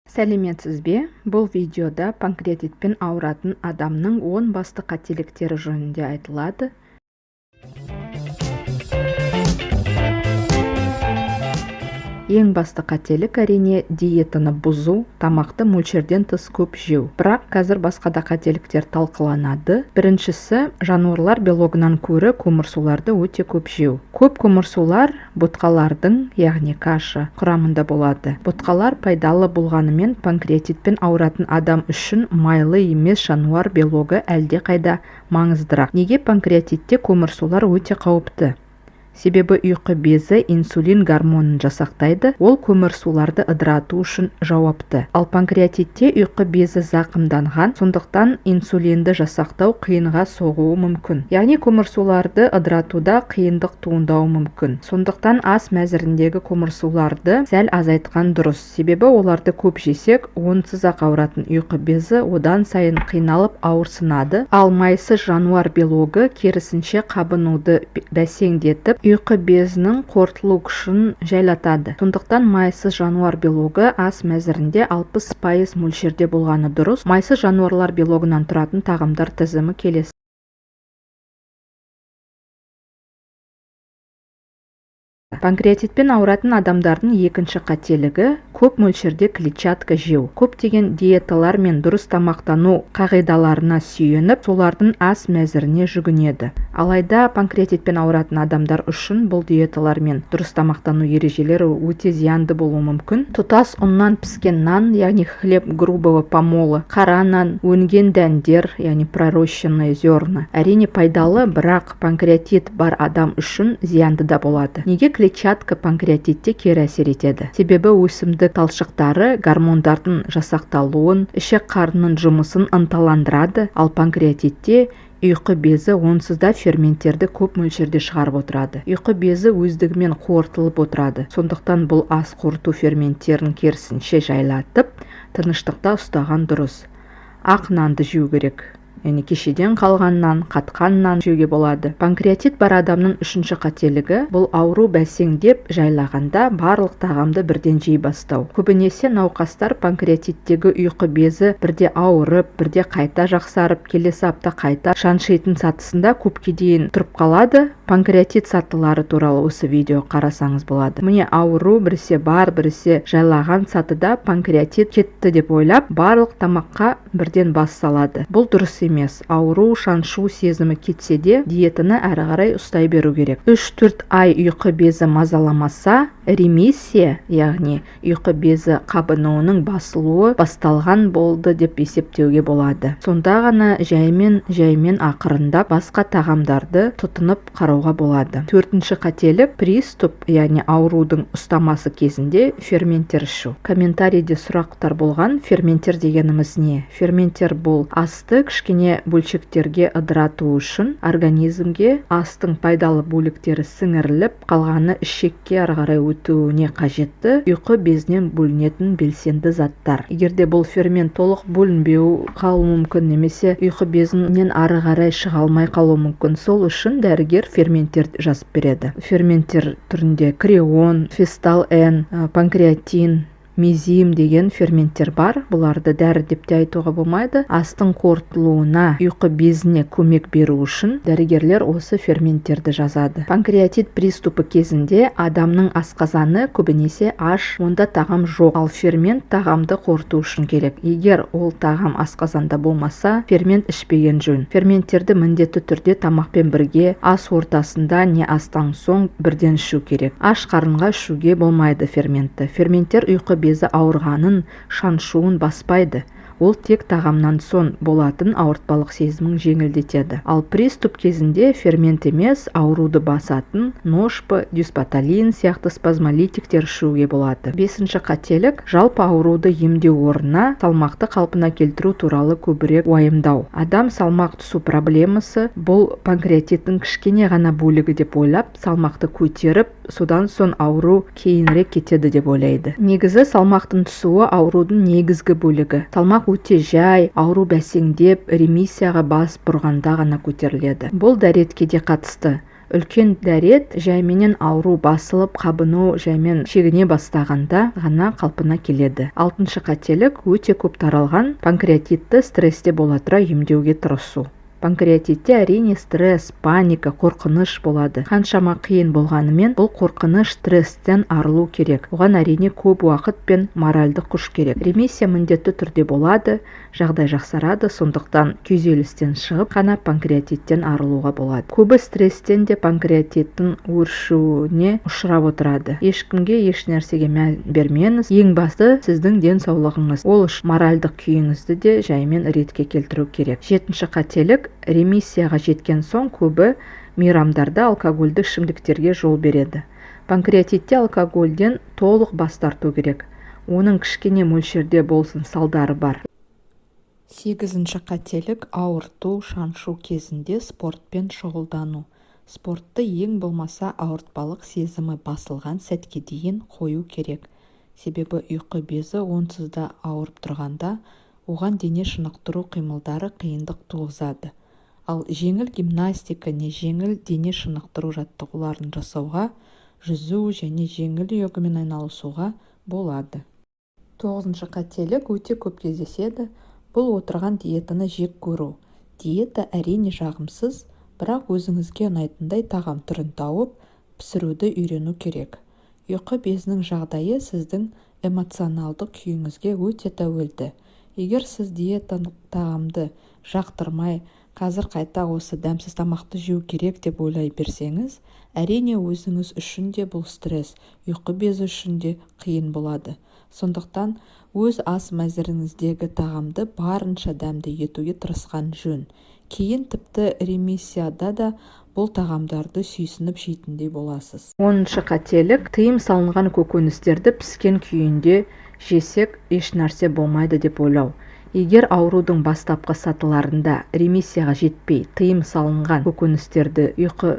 Сәлеметсіз бе? Бұл видеода панкреатитпен ауыратын адамның 10 басты қателіктері жөнінде айтылады. Ең басты қателік, әрине, диетаны бұзу, тамақты мөлшерден тыс көп жеу. Бірақ қазір басқа да қателіктер талқыланады. Біріншісі, жануарлар белогынан көрі көмірсуларды өте көп жеу. Көп көмірсулар бұтқалардың, яғни каша, құрамында болады. Бұтқалар пайдалы болғанымен, панкреатитпен ауыратын адам үшін майлы емес жануар белогы әлдеқайда маңыздырақ. Неге панкреатитте көмірсулар өте қауіпті? Себебі ұйқы безі инсулин гормонын жасақтайды, ол көмірсуларды ыдырату үшін жауапты. Ал панкреатитте ұйқы безі зақымданған, сондықтан инсулинді жасақтау қиынға соғуы мүмкін. Яғни көмірсуларды ыдыратуда қиындық туындауы мүмкін. Сондықтан ас мәзіріндегі көмірсуларды сәл азайтқан дұрыс. Себебі оларды көп жесек, онсыз-ақ ауыратын ұйқы безі одан сайын қиналып ауырсынады. Ал майсыз жануар белогы керісінше қабынуды бәсеңдетіп, ұйқы безінің қорытылу күшін жайлатады. Сондықтан майсыз жануар белогы ас мәзірінде 60% мөлшерде болғаны дұрыс. Майсыз жануарлар белогынан тұратын тағамдар тізімі келесі. Панкреатитпен ауыратын адамдардың екінші қателігі көп мөлшерде клетчатка жеу. Көптеген диеталар мен дұрыс тамақтану қағидаларына сүйеніп, солардың ас мәзіріне жүгінеді. Алайда панкреатитпен ауыратын адамдар үшін бұл диеталар мен дұрыс тамақтану ережелері өте зиянды болуы мүмкін. Тұтас ұннан піскен нан, яғни хлеб грубого помола, қара нан, өнген дәндер, яғни пророщенные зерна, әрине пайдалы, бірақ панкреатит бар адам үшін зиянды да болады. Неге клетчатка панкреатитте кері әсер етеді? Себебі өсімдік талшықтары гормондардың жасақталуын, ішек қарнының жұмысын ынталандырады, ал панкреатитте ұйқы безі онсыз да ферменттерді көп мөлшерде шығарып отырады. Ұйқы безі өздігімен қорытылып отырады. Сондықтан бұл ас қорыту ферменттерін керісінше жайлатып, тыныштықта ұстаған дұрыс. Ақ нанды жеу керек. Яғни кешеден қалған нан, қатқан нан жеуге болады. Панкреатит бар адамның үшінші қателігі бұл ауру бәсеңдеп жайлағанда барлық тағамды бірден жей бастау. Көбінесе науқастар панкреатиттегі ұйқы безі бірде ауырып, бірде қайта жақсарып, келесі апта қайта шаншитын сатысында көпке дейін тұрып қалады. Панкреатит сатылары туралы осы видео қарасаңыз болады. Міне, ауру біресе бар, біресе жайлаған сатыда панкреатит кетті деп ойлап, барлық тамаққа бірден бас салады. Бұл дұрыс емес. Ауру шаншу сезімі кетсе де, диетаны әрі қарай ұстай беру керек. 3-4 ай ұйқы безі мазаламаса, ремиссия, яғни ұйқы безі қабынуының басылуы басталған болды деп есептеуге болады. Сонда ғана жаймен-жаймен ақырындап басқа тағамдарды тұтынып қарауға болады. Төртінші қателік приступ, яғни аурудың ұстамасы кезінде ферменттер ішу. Комментарийде сұрақтар болған, ферменттер дегеніміз не? Ферменттер бұл асты кішкене бөлшектерге ыдырату үшін организмге астың пайдалы бөліктері сіңіріліп, қалғаны ішекке ары қарай өтуіне қажетті ұйқы безінен бөлінетін белсенді заттар. Егер де бұл фермент толық бөлінбеу қалуы мүмкін, немесе ұйқы безінен ары қарай шыға алмай қалуы мүмкін. Сол үшін дәрігер ферменттер жазып береді. Ферменттер түрінде креон, фестал Н, панкреатин, мезим деген ферменттер бар. Бұларды дәрі деп те айтуға болмайды. Астың қорытылуына, ұйқы безіне көмек беру үшін дәрігерлер осы ферменттерді жазады. Панкреатит приступы кезінде адамның асқазаны көбінесе аш, онда тағам жоқ, ал фермент тағамды қорыту үшін керек. Егер ол тағам асқазанда болмаса, фермент ішпеген жөн. Ферменттерді міндетті түрде тамақпен бірге ас ортасында не астан соң бірден ішу керек. Аш қарынға ішуге болмайды ферментті. Ферменттер ұйқы безі ауырғанын, шаншуын баспайды. Ол тек тағамнан соң болатын ауыртпалық сезімін жеңілдетеді. Ал приступ кезінде фермент емес, ауруды басатын ношпа, дюспаталин сияқты спазмолитиктер ішуге болады. Бесінші қателік жалпы ауруды емдеу орнына салмақты қалпына келтіру туралы көбірек уайымдау. Адам салмақ түсу проблемасы бұл панкреатиттің кішкене ғана бөлігі деп ойлап, салмақты көтеріп, содан соң ауру кейінірек кетеді деп ойлайды. Негізі салмақтың түсуі аурудың негізгі бөлігі. Салмақ өте жай, ауру бәсеңдеп, ремиссияға бас бұрғанда ғана көтеріледі. Бұл дәретке де қатысты. Үлкен дәрет жайменен ауру басылып, қабыну жаймен шегіне бастағанда ғана қалпына келеді. Алтыншы қателік өте көп таралған: панкреатитті стрессте бола тұра емдеуге тырысу. Панкреатитте, әрине, стресс, паника, қорқыныш болады. Қаншама қиын болғанымен, бұл қорқыныш, стресстен арылу керек. Оған, әрине, көп уақыт пен моральдық күш керек. Ремиссия міндетті түрде болады, жағдай жақсарады, сондықтан күйзелістен шығып қана панкреатиттен арылуға болады. Көбі стресстен де панкреатиттің өршуіне ұшырап отырады. Ешкімге, еш нәрсеге мән бермеңіз. Ең басты сіздің денсаулығыңыз. Ол үшін моральдық күйіңізді де жаймен ретке келтіру керек. Жетінші қателік: ремиссияға жеткен соң көбі мейрамдарда алкогольді ішімдіктерге жол береді. Панкреатитте алкогольден толық бас тарту керек. Оның кішкене мөлшерде болсын салдары бар. Сегізінші қателік: ауырту, шаншу кезінде спортпен шұғылдану. Спортты ең болмаса ауыртпалық сезімі басылған сәтке дейін қою керек. Себебі ұйқы безі онсыз да ауырып тұрғанда, оған дене шынықтыру қимылдары қиындық туғызады. Ал жеңіл гимнастика не жеңіл дене шынықтыру жаттығуларын жасауға, жүзу және жеңіл йогамен айналысуға болады. Тоғызыншы қателік өте көп кездеседі. Бұл отырған диетаны жек көру. Диета, әрине, жағымсыз, бірақ өзіңізге ұнайтындай тағам түрін тауып, пісіруді үйрену керек. Ұйқы безінің жағдайы сіздің эмоционалдық күйіңізге өте тәуелді. Егер сіз диеталық тағамды жақтырмай, қазір қайта осы дәмсіз тамақты жеу керек деп ойлай берсеңіз, әрине, өзіңіз үшін де бұл стресс, ұйқы безі үшін де қиын болады. Сондықтан өз ас мәзіріңіздегі тағамды барынша дәмді етуге тырысқан жөн. Кейін тіпті ремиссияда да бұл тағамдарды сүйсініп жейтіндей боласыз. 10-шы қателік: тыйым салынған көкөністерді піскен күйінде жесек, ешнәрсе болмайды деп ойлау. Егер аурудың бастапқы сатыларында ремиссияға жетпей тыйым салынған көкөністерді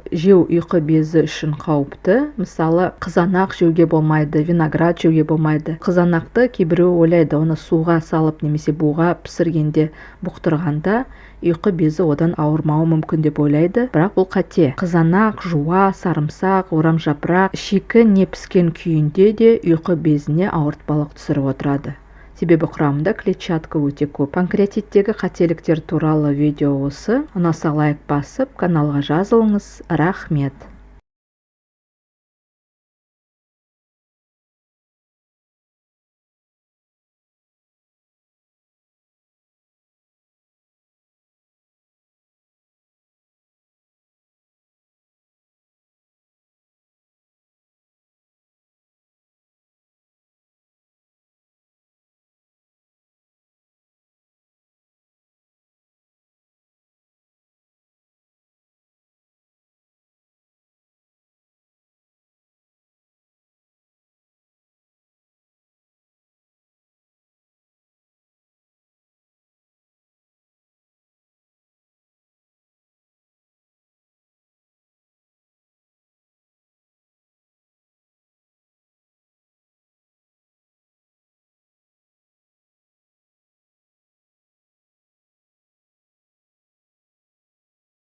жеу ұйқы безі үшін қауіпті. Мысалы, қызанақ жеуге болмайды, виноград жеуге болмайды. Қызанақты кейбіреу ойлайды, оны суға салып немесе буға пісіргенде, бұқтырғанда ұйқы безі одан ауырмауы мүмкін деп ойлайды, бірақ бұл қате. Қызанақ, жуа, сарымсақ, орамжапырақ шикі не піскен күйінде де ұйқы безіне ауыртпалық түсіріп отырады, себебі құрамында клетчатка өте көп. Панкреатиттегі қателіктер туралы видео осы. Ұнаса, лайк басып, каналға жазылыңыз. Рахмет.